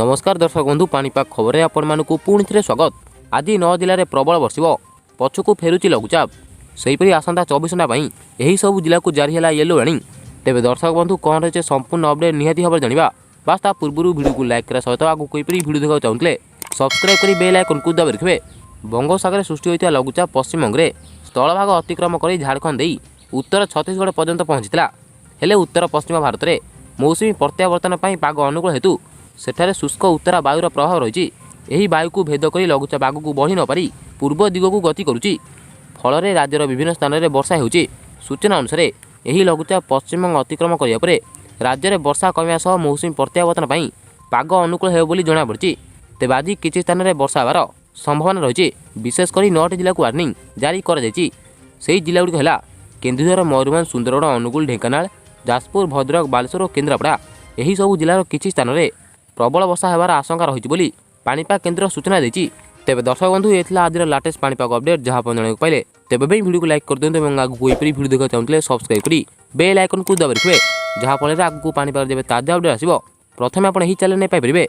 ନମସ୍କାର ଦର୍ଶକ ବନ୍ଧୁ, ପାଣିପାଗ ଖବରରେ ଆପଣମାନଙ୍କୁ ପୁଣି ଥରେ ସ୍ୱାଗତ। ଆଜି ନଅ ଜିଲ୍ଲାରେ ପ୍ରବଳ ବର୍ଷିବ, ପଛକୁ ଫେରୁଛି ଲଘୁଚାପ। ସେହିପରି ଆସନ୍ତା 24 ଘଣ୍ଟା ପାଇଁ ଏହିସବୁ ଜିଲ୍ଲାକୁ ଜାରି ହେଲା ୟେଲୋ ୱାର୍ଣ୍ଣିଂ। ତେବେ ଦର୍ଶକ ବନ୍ଧୁ, କ'ଣ ରହିଛି ସମ୍ପୂର୍ଣ୍ଣ ଅପଡେଟ୍ ନିହାତି ଭାବରେ ଜାଣିବା। ବାସ୍, ତା ପୂର୍ବରୁ ଭିଡ଼ିଓକୁ ଲାଇକ୍ କରିବା ସହିତ ଆଗକୁ ଏପରି ଭିଡ଼ିଓ ଦେଖିବାକୁ ଚାହୁଁଥିଲେ ସବସ୍କ୍ରାଇବ୍ କରି ବେଲ୍ ଆଇକନ୍କୁ ଦାବି ରଖିବେ। ବଙ୍ଗୋପସାଗରରେ ସୃଷ୍ଟି ହୋଇଥିବା ଲଘୁଚାପ ପଶ୍ଚିମବଙ୍ଗରେ ସ୍ଥଳଭାଗ ଅତିକ୍ରମ କରି ଝାଡ଼ଖଣ୍ଡ ଦେଇ ଉତ୍ତର ଛତିଶଗଡ଼ ପର୍ଯ୍ୟନ୍ତ ପହଞ୍ଚିଥିଲା। ହେଲେ ଉତ୍ତର ପଶ୍ଚିମ ଭାରତରେ ମୌସୁମୀ ପ୍ରତ୍ୟାବର୍ତ୍ତନ ପାଇଁ ପାଗ ଅନୁକୂଳ ହେତୁ ସେଠାରେ ଶୁଷ୍କ ଉତ୍ତରା ବାୟୁର ପ୍ରଭାବ ରହିଛି। ଏହି ବାୟୁକୁ ଭେଦ କରି ଲଘୁଚାପ ଆଗକୁ ବଢ଼ି ନପାରି ପୂର୍ବ ଦିଗକୁ ଗତି କରୁଛି। ଫଳରେ ରାଜ୍ୟର ବିଭିନ୍ନ ସ୍ଥାନରେ ବର୍ଷା ହେଉଛି। ସୂଚନା ଅନୁସାରେ, ଏହି ଲଘୁଚାପ ପଶ୍ଚିମବଙ୍ଗ ଅତିକ୍ରମ କରିବା ପରେ ରାଜ୍ୟରେ ବର୍ଷା କମିବା ସହ ମୌସୁମୀ ପ୍ରତ୍ୟାବର୍ତ୍ତନ ପାଇଁ ପାଗ ଅନୁକୂଳ ହେବ ବୋଲି ଜଣାପଡ଼ିଛି। ତେବେ ଆଜି କିଛି ସ୍ଥାନରେ ବର୍ଷା ହେବାର ସମ୍ଭାବନା ରହିଛି। ବିଶେଷ କରି ନଅଟି ଜିଲ୍ଲାକୁ ୱାର୍ଣ୍ଣିଂ ଜାରି କରାଯାଇଛି। ସେହି ଜିଲ୍ଲାଗୁଡ଼ିକ ହେଲା କେନ୍ଦୁଝର, ମୟୂରଭଞ୍ଜ, ସୁନ୍ଦରଗଡ଼, ଅନୁଗୁଳ, ଢେଙ୍କାନାଳ, ଯାଜପୁର, ଭଦ୍ରକ, ବାଲେଶ୍ୱର ଓ କେନ୍ଦ୍ରାପଡ଼ା। ଏହିସବୁ ଜିଲ୍ଲାର କିଛି ସ୍ଥାନରେ ପ୍ରବଳ ବର୍ଷା ହେବାର ଆଶଙ୍କା ରହିଛି ବୋଲି ପାଣିପାଗ କେନ୍ଦ୍ର ସୂଚନା ଦେଇଛି। ତେବେ ଦର୍ଶକ ବନ୍ଧୁ, ଏ ଥିଲା ଆଜିର ଲାଟେଷ୍ଟ ପାଣିପାଗ ଅପଡେଟ୍, ଯାହା ଆପଣ ଜାଣିବାକୁ ପାଇଲେ। ତେବେ ବି ଭିଡ଼ିଓକୁ ଲାଇକ୍ କରିଦିଅନ୍ତୁ ଏବଂ ଆଗକୁ ଏପରି ଭିଡ଼ିଓ ଦେଖିବାକୁ ଚାହୁଁଥିଲେ ସବସ୍କ୍ରାଇବ୍ କରି ବେଲ୍ ଆଇକନ୍କୁ ଦାବି ରଖିବେ, ଯାହାଫଳରେ ଆଗକୁ ପାଣିପାଗ ଯେବେ ତାଜା ଅପଡେଟ୍ ଆସିବ, ପ୍ରଥମେ ଆପଣ ଏହି ଚ୍ୟାନେଲରେ ପାଇପାରିବେ।